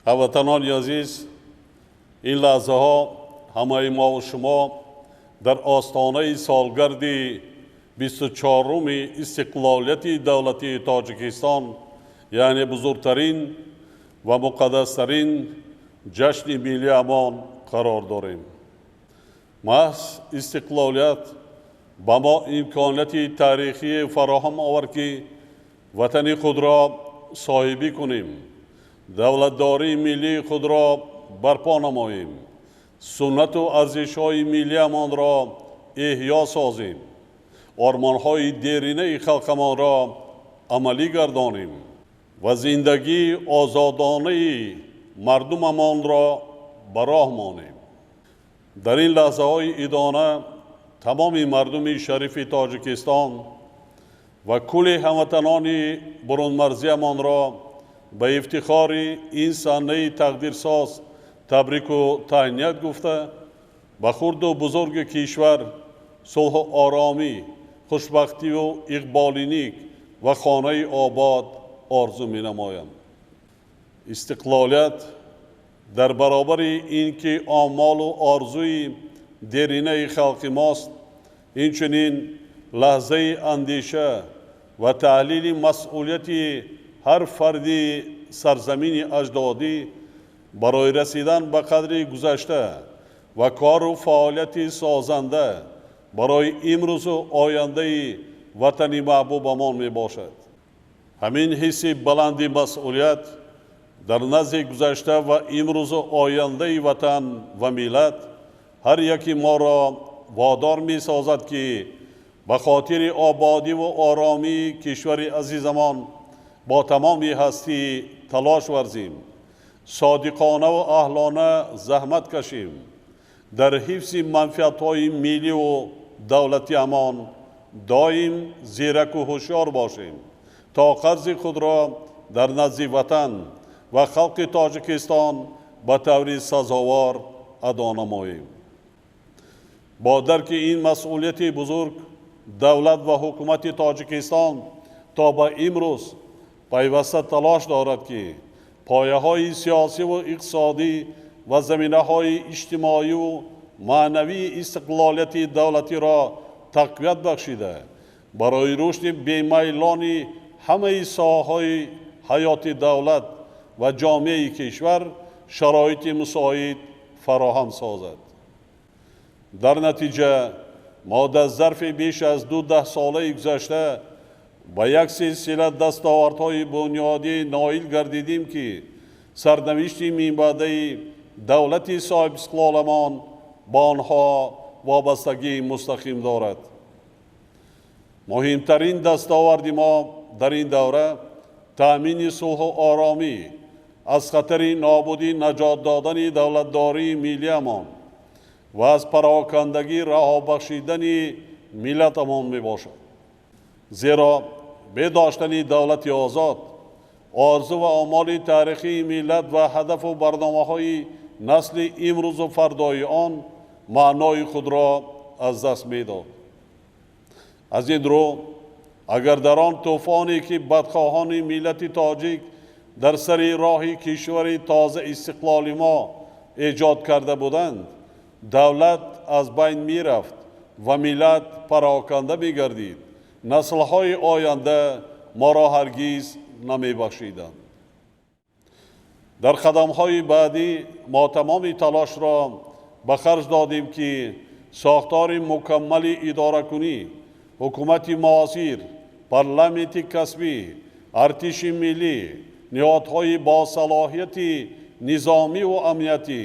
Ҳамватанони азиз, ин лаҳзаҳо ҳамаи мо ва шумо дар остонаи солгарди 24-уми истиқлолияти давлатии Тоҷикистон, яъне бузургтарин ва муқаддастарин ҷашни миллиамон қарор дорем. Маҳз истиқлолият ба мо имконияти таърихие фароҳам овард, ки ватани худро соҳибӣ кунем, давлатдории миллии худро барпо намоем, суннату арзишҳои миллиамонро эҳё созем, ормонҳои деринаи халқамонро амалӣ гардонем ва зиндагии озодонаи мардумамонро ба роҳ монем. Дар ин лаҳзаҳои идона тамоми мардуми шарифи Тоҷикистон ва кулли ҳамватанони бурунмарзиямонро ба ифтихори ин саҳнаи тақдирсоз табрику таҳният гуфта, ба хурду бузурги кишвар сулҳу оромӣ, хушбахтиву иқболи ник ва хонаи обод орзу менамоям. Истиқлолият дар баробари ин ки омолу орзуи деринаи халқи мост, инчунин лаҳзаи андеша ва таҳлили масъулияти ҳар фарди сарзамини аҷдодӣ барои расидан ба қадри гузашта ва кору фаъолияти созанда барои имрӯзу ояндаи ватани маҳбубамон мебошад. Ҳамин ҳисси баланди масъулият дар назди гузашта ва имрӯзу ояндаи ватан ва миллат ҳар яки моро водор месозад, ки ба хотири ободиву оромии кишвари азизамон бо тамоми ҳастӣ талош варзим, содиқонаву аҳлона заҳмат кашем, дар ҳифзи манфиатҳои милливу давлатиамон доим зираку ҳушёр бошем, то қарзи худро дар назди ватан ва халқи Тоҷикистон ба таври сазовор адо намоем. Бо дарки ин масъулияти бузург, давлат ва ҳукумати Тоҷикистон то ба имрӯз пайваста талош дорад, ки пояҳои сиёсиву иқтисодӣ ва заминаҳои иҷтимоиву маънавии истиқлолияти давлатиро тақвият бахшида, барои рушди бемайлони ҳамаи соҳаҳои ҳаёти давлат ва ҷомеаи кишвар шароити мусоид фароҳам созад. Дар натиҷа мо дар зарфи беш аз 2 даҳсолаи гузашта ба як силсила дастовардҳои бунёдӣ ноил гардидем, ки сарнавишти минбаъдаи давлати соҳибистиқлоламон ба онҳо вобастагии мустақим дорад. Муҳимтарин дастоварди мо дар ин давра таъмини сулҳу оромӣ, аз хатари нобудӣ наҷот додани давлатдории миллиамон ва аз парокандагӣ раҳо бахшидани миллатамон мебошад. Зеро бе доштани давлати озод, орзу ва омоли таърихии миллат ва ҳадафу барномаҳои насли имрӯзу фардои он маънои худро аз даст медод. Аз ин рӯ, агар дар он тӯфоне ки бадхоҳони миллати тоҷик дар сари роҳи кишвари тоза истиқлоли мо эҷод карда буданд, давлат аз байн мерафт ва миллат пароканда мегардид, наслҳои оянда моро ҳаргиз намебахшиданд. Дар қадамҳои баъдӣ мо тамоми талошро ба харҷ додем, ки сохтори мукаммали идоракунӣ, ҳукумати муосир, парламенти касбӣ, артиши миллӣ, ниҳодҳои босалоҳияти низомиву амниятӣ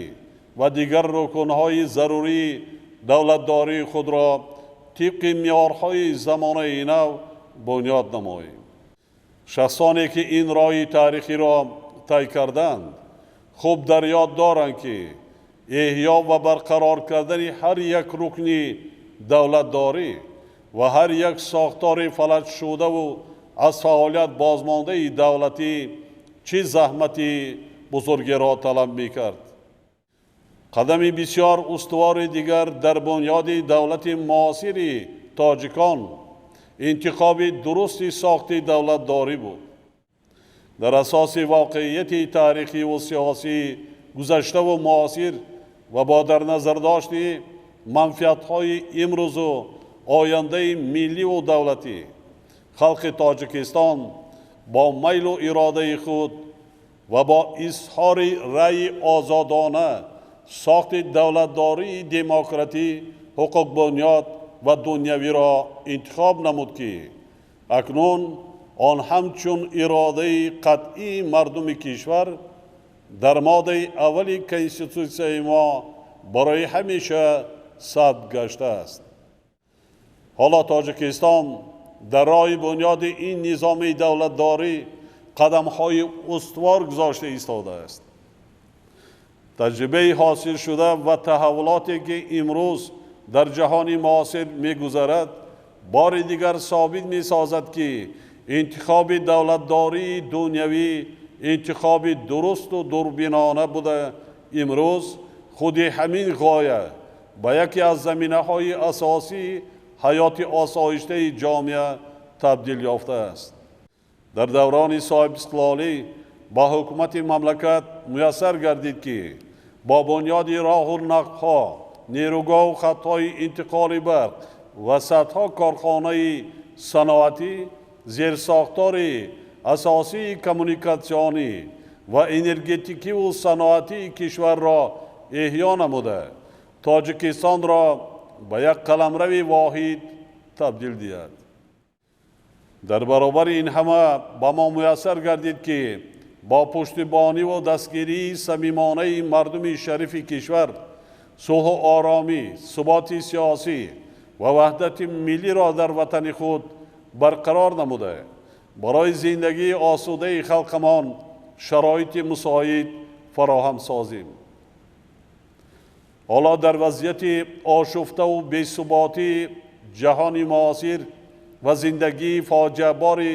ва дигар рукнҳои зарурии давлатдории худро тибқи меъёрҳои замонаи нав бунёд намоем. Шахсоне ки ин роҳи таърихиро тай карданд, хуб дар ёд доранд, ки эҳё ва барқарор кардани ҳар як рукни давлатдорӣ ва ҳар як сохтори фалаҷшудаву аз фаъолият бозмондаи давлатӣ чӣ заҳмати бузургеро талаб мекард. Қадами бисёр устувори дигар дар бунёди давлати муосири тоҷикон интихоби дурусти сохти давлатдорӣ буд. Дар асоси воқеияти таърихӣ ва сиёсии гузашта ва муосир ва бо дар назардошти манфиатҳои имрӯзу ояндаи миллӣ ва давлатӣ, халқи Тоҷикистон бо майлу иродаи худ ва бо изҳори раъйи озодона сохти давлатдории демократӣ, ҳуқуқбунёд ва дунявиро интихоб намуд, ки акнун он ҳамчун иродаи қатъии мардуми кишвар дар моддаи аввали конститутсияи мо барои ҳамеша сабт гаштааст. Ҳоло Тоҷикистон дар роҳи бунёди ин низоми давлатдорӣ қадамҳои устувор гузошта истодааст. Таҷрибаи ҳосилшуда ва таҳаввулоте, ки имрӯз дар ҷаҳони муосир мегузарад, бори дигар собит месозад, ки интихоби давлатдории дунявӣ интихоби дурусту дурбинона буда, имрӯз худи ҳамин ғоя ба яке аз заминаҳои асосии ҳаёти осоиштаи ҷомеа табдил ёфтааст. Дар даврони соҳибистиқлолӣ ба ҳукумати мамлакат муяссар гардид, ки бо бунёди роҳу нақбҳо, нерӯгоҳу хатҳои интиқоли барқ ва садҳо корхонаи саноатӣ, зерсохтори асосии коммуникатсионӣ ва энергетикиву саноатии кишварро эҳё намуда, Тоҷикистонро ба як қаламрави воҳид табдил диҳад. Дар баробари ин ҳама ба мо муяссар гардид, ки бо пуштибониву дастгирии самимонаи мардуми шарифи кишвар сулҳу оромӣ, суботи сиёсӣ ва ваҳдати миллиро дар ватани худ барқарор намуда, барои зиндагии осудаи халқамон шароити мусоид фароҳам созем. Ҳоло дар вазъияти ошуфтаву бесуботии ҷаҳони муосир ва зиндагии фоҷиабори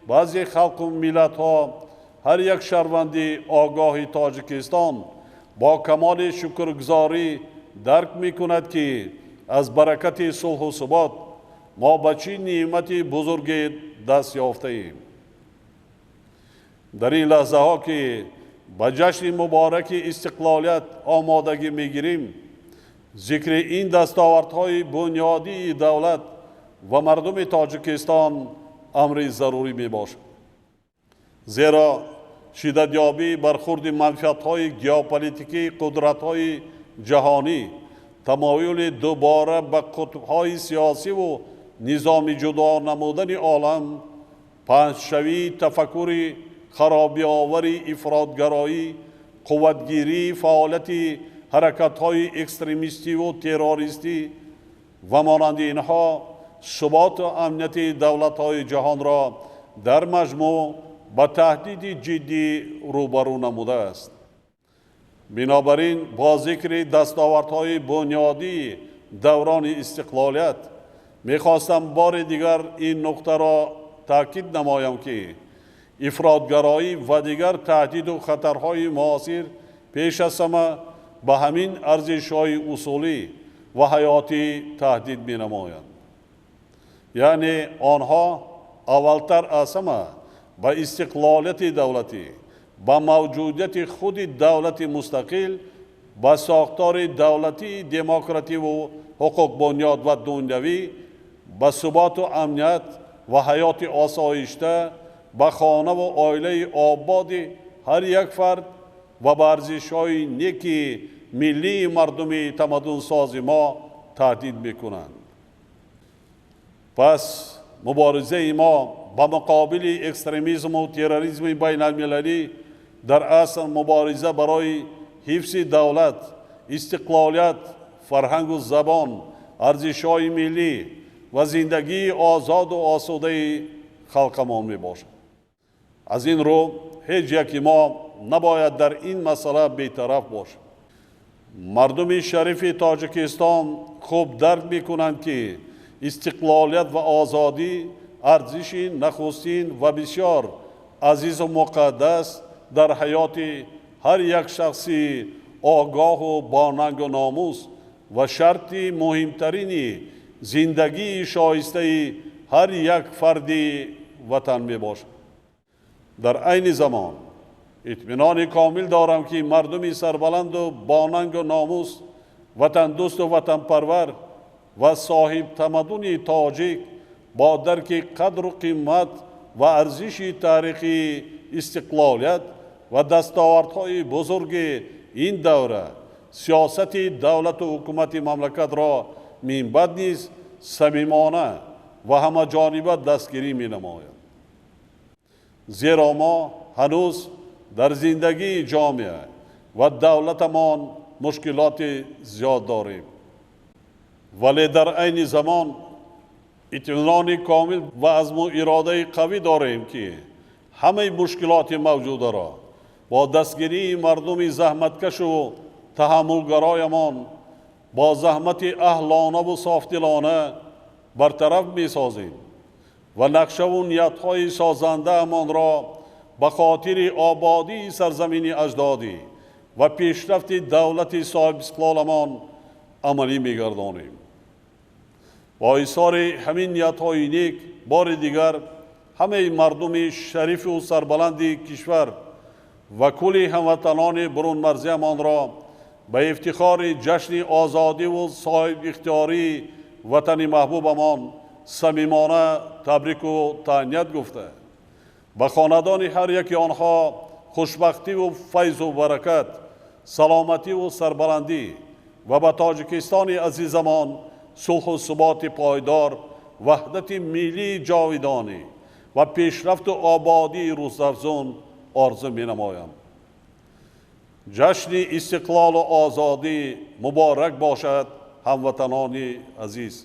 баъзе халқу миллатҳо, ҳар як шаҳрванди огоҳи Тоҷикистон бо камоли шукргузорӣ дарк мекунад, ки аз баракати сулҳу субот мо ба чӣ неъмати бузурге даст ёфтаем. Дар ин лаҳзаҳо, ки ба ҷашни мубораки истиқлолият омодагӣ мегирем, зикри ин дастовардҳои бунёдии давлат ва мардуми Тоҷикистон амри зарурӣ мебошад. Зеро шиддатёбии бархурди манфиатҳои геополитикии қудратҳои ҷаҳонӣ, тамоюли дубора ба қутбҳои сиёсиву низоми ҷудо намудани олам, паҳншавии тафаккури харобиовари ифротгароӣ, қувватгирии фаъолияти ҳаракатҳои экстремистиву террористӣ ва монанди инҳо суботу амнияти давлатҳои ҷаҳонро дар маҷмӯъ ба таҳдиди ҷиддӣ рӯбарӯ намудааст. Бинобар ин бо зикри дастовардҳои бунёдии даврони истиқлолият мехостам бори дигар ин нуқтаро таъкид намоям, ки ифротгароӣ ва дигар таҳдиду хатарҳои муосир пеш аз ҳама ба ҳамин арзишҳои усулӣ ва ҳаётӣ таҳдид менамоянд. Яъне онҳо аввалтар аз ҳама ба истиқлолияти давлатӣ, ба мавҷудияти худи давлати мустақил, ба сохтори давлатии демокративу ҳуқуқбунёд ва дунявӣ, ба суботу амният ва ҳаёти осоишта, ба хонаву оилаи ободи ҳар як фард ва ба арзишҳои неки миллии мардуми тамаддунсози мо таҳдид мекунанд. Пас муборизаи мо ба муқобили экстремизму терроризми байналмилалӣ дар асл мубориза барои ҳифзи давлат, истиқлолият, фарҳангу забон, арзишҳои миллӣ ва зиндагии озоду осудаи халқамон мебошад. Аз ин рӯ ҳеҷ яке мо набояд дар ин масъала бетараф бошад. Мардуми шарифи Тоҷикистон хуб дарк мекунанд, ки истиқлолият ва озодӣ арзиши нахустин ва бисёр азизу муқаддас дар ҳаёти ҳар як шахси огоҳу бонангу номус ва шарти муҳимтарини зиндагии шоистаи ҳар як фарди ватан мебошад. Дар айни замон итминони комил дорам, ки мардуми сарбаланду бонангу номус, ватандӯсту ватанпарвар ва соҳибтамаддуни тоҷик бо дарки қадру қимат ва арзиши таърихии истиқлолият ва дастовардҳои бузурги ин давра сиёсати давлату ҳукумати мамлакатро минбаъд низ самимона ва ҳамаҷониба дастгирӣ менамояд. Зеро мо ҳанӯз дар зиндагии ҷомеа ва давлатамон мушкилоти зиёд дорем, вале дар айни замон итминони комил ва азму иродаи қавӣ дорем, ки ҳамаи мушкилоти мавҷударо бо дастгирии мардуми заҳматкашу таҳаммулгароямон, бо заҳмати аҳлонаву софдилона бартараф месозем ва нақшаву ниятҳои созандаамонро ба хотири ободии сарзамини аҷдодӣ ва пешрафти давлати соҳибистиқлоламон амалӣ мегардонем. Бо изҳори ҳамин ниятҳои нек бори дигар ҳамаи мардуми шарифу сарбаланди кишвар ва кулли ҳамватанони бурунмарзиамонро ба ифтихори ҷашни озодиву соҳибихтиёрии ватани маҳбубамон самимона табрику таҳният гуфта, ба хонадони ҳар яки онҳо хушбахтиву файзу баракат, саломативу сарбаландӣ ва ба Тоҷикистони азизамон сулҳу суботи пойдор, ваҳдати миллии ҷовидонӣ ва пешрафту ободии рӯзафзун орзу менамоям. Ҷашни истиқлолу озодӣ муборак бошад, ҳамватанони азиз!